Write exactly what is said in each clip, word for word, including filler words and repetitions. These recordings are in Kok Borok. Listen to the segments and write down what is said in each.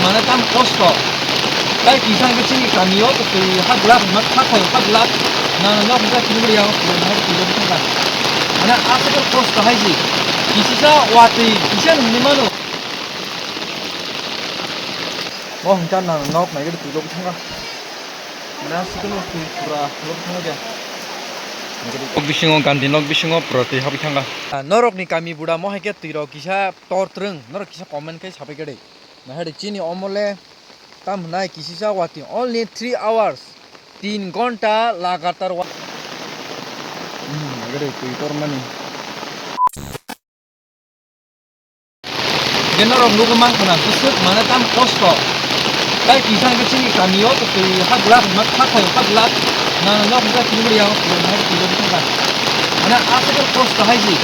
Mane tam kosto. Tai kisa hwnkhe chini kamio twi ha glak, ma kha khaio ha glak. Na, na, nok hwnkhe chini yang, yang ha twi thangkha. Mane aswk kosto hai se. Kisisa watwi kisa nungni mano. O hwnkhe na nok naigwi twi thangkha. Mane aswk no twi pura thangkha. Nok bisingo, gandhi nok bisingo pura twi habwi thangkha. Norokni kami buda mo hai khe twi rok kisa tor twrwng, norok kisa comment khai sabai khe de. Nahari chini omole tam hwnai kisisa watwi only three hours, tin gonta lagatar wa-, hmm, nagari twi tormani. Norok nugwi mankha na bwswk mane tam kosto. Tai kisa hwnkhe chini kamio twi ha glak, ma kha khaio ha glak. Na, na, nok hwnkhe chini yang, yang hai twi thangkha. Mane aswk kosto hai se.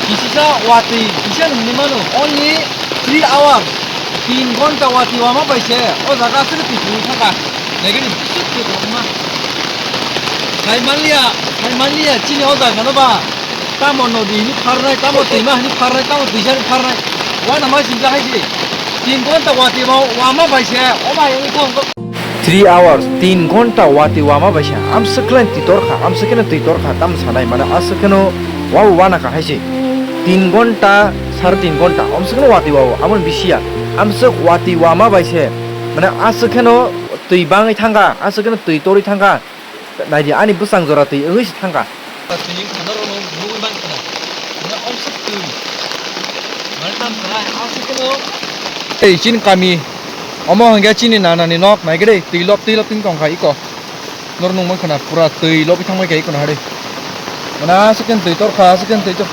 Kisisa watwi kisa nungni mano only three hours. Tin gonta watwi wama bai se o jaga aswk twi thangkha. Naigini bwswk twi kwbangma. Sai manliya, sai manliya chini o jaga no ba. Tamo nodi hini pharnai, tamo twima hini pharnai, tamo twisa hini pharnai. Wana ma singja hai se. Tin gonta watwi ma wama bai se, o bai wngwi thangkha. Three hours, tin gonta watwi wama bai se. Amswk khlai twi torkha, amswk kheno twi torkha, tam sanai mane aswk kheno wao wana kha hai se. Tin gonta, sare tin gonta, amswk kheno watwi wao, amon bisiya. Amswk watwi wama bai se. Mane aswk kheno twi bangwi thangkha, aswk kheno twi torwi thangkha. Naidi ani bwsang jora twi wngwi se thangkha. Twi wngkha norok nugwi mankha na. Mane amswk twi. Mane tam kha, aswk kheno. Tei chini kami. Omo hwnkhe chini nanani nok naigede twi lop twi lop twi tongkha iko. Nor nung mankha na pura twi lobwi thangbai kha iko nahari. Mane aswk twi torkha, aswk twi tor.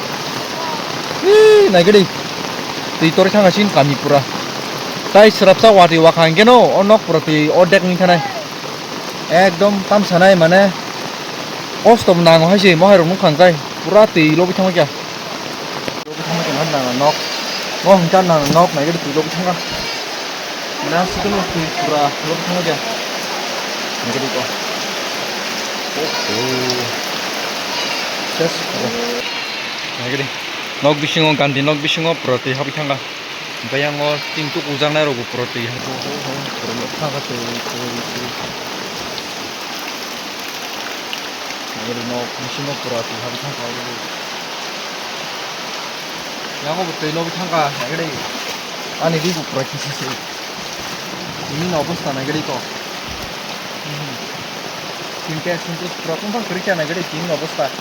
Hii, naigede. Twi torwi thangkha chini kami pura. Tai swrapsa watwi wakha hwnkhe no o nok pura twi ordek wngwi thanai. Ekdom tam sanai mane kosto bo nango hai se mohai rok nukha hwnkhe pura twi lobwi thangbai kha. Lobwi thangbai kha nang nok. Mo hwnkhe nang nok naigede twi lobwi thangkha. Mane aswk no twi pura lobwi thangbai kha. Naigede ko. Oho. Ses. Naigede. Nok bisingo gandhi nok bisingo pura twi habwi thangkha. Bayang o tin tuk ujaknai rok bo pura twi. Pura nok thangkha twi, twi, twi. Nagari nok bisingo pura twi habwi thangkha o. Yang o bo twi lobwi thangkha nagari. Ani ri bo pura kisi se. Tini no obostha nagari to. Sintex, sintex pura kung thang kwrwi kha nagari tini no obostha.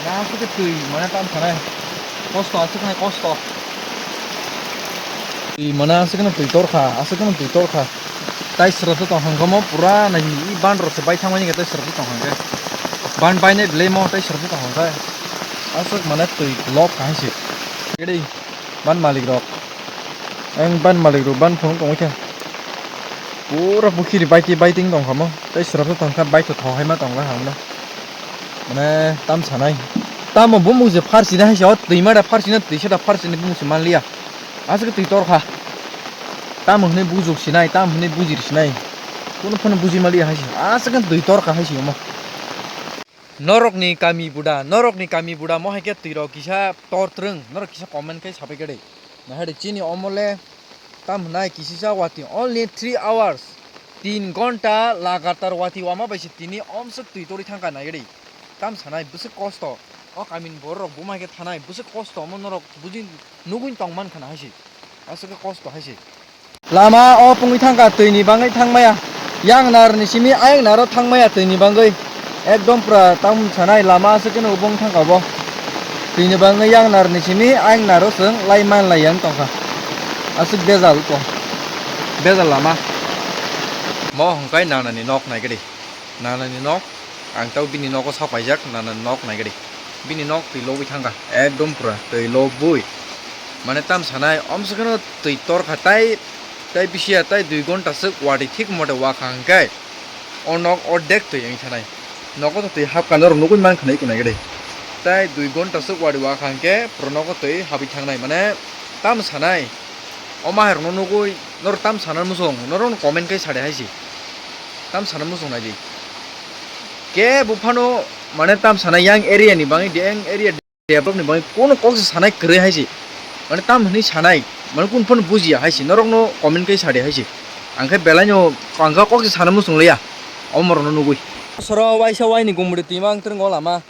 Na aswk twi mane tam sanai. Kosto aswk nai kosto. Twi mane aswk no twi torkha, aswk no twi torkha. Tai srapsa tong hangkha mo pura nai i ban rok se bai thangmani khe tai srapsa tong hangkhe. Ban bai nai belai mo tai srapsa tong hangkhe. Aswk mane twi lok kahai se. Gede ban malik rok. Eng ban malik rok ban phone tong khe. Pura bukhiri bai ti bai ting tong kha mo. Tai srapsa tong kha bai tho tho hai ma tong la hang no. Mane tam sanai. Tamo bumung se pharsi na hai se o twi ma da pharsi na twi sa da pharsi na bumung se man liya. Aswk twi torkha. Tamo hwnwi bujuk sinai, tamo hwnwi bujir sinai. Kunu phano buji maliya hai se. Aswk twi torkha hai se omo. Norokni kami buda, norokni kami buda mo hai khe twi rok kisa tor twrwng, norok kisa comment khai sabai khe de. Nahari chini omole tam hwnai kisisa watwi only three hours. Tin gonta lagatar watwi wama bai se tini omswk twi torwi thangkha nai de. Tam sanai bwswk kosto. O kamini borok rok buma hai khe thanai bwswk kosto omo norok buji nugwi tong mankha na hai se. Aswk khe kosto hai se. Lama o pungwi thangkha twi ni bangwi thangmaya. Yang nar ni simi ayang naro thangmaya twi ni bangwi. Ekdom pura tam sanai lama aswk khe no bung thangkha bo. Twi ni bangwi yang nar ni simi ayang naro chwng lai man lai yang tongkha. Aswk bejal ko. Bejal lama. Mo hwnkhe nana ni nok nai gede. Nana ni nok. Ang tau bini nogo sak paijak, nana nok nai gadi. Bini nok twi lobwi thangkha, ekdom pura twi lobwi. Mane tam sanai, omswkeno twi torkha, tai, tai bisiya, tai dui gonta swk wadi thik mote wakha hwnkhe, o nok ordek twi wngwi thanai. Nogo to twi hapkha, norok nugwi mankha na iko nai gadi. Tai dui gonta swk wadi wakha hwnkhe, pura nogo twi habwi thangnai. Mane tam sanai, o mahairokno nugwi, norok tam sana muchung, norokno comment khai sade hai se. Tam sana muchung nai di. Kebo phano mane tam sana yang area ni bangwi, yang area develop ni bangwi kono kok se sanai kwrwi hai se. Mane tam hwnwi sanai, mane kun phano bujiya hai se. Norokno comment khai sade hai se. Ang khe belai no kanjak kok se sana muchung liya. Omo rok no nugwi. Soro waisa waini gumuri twima ang twrwngo lama.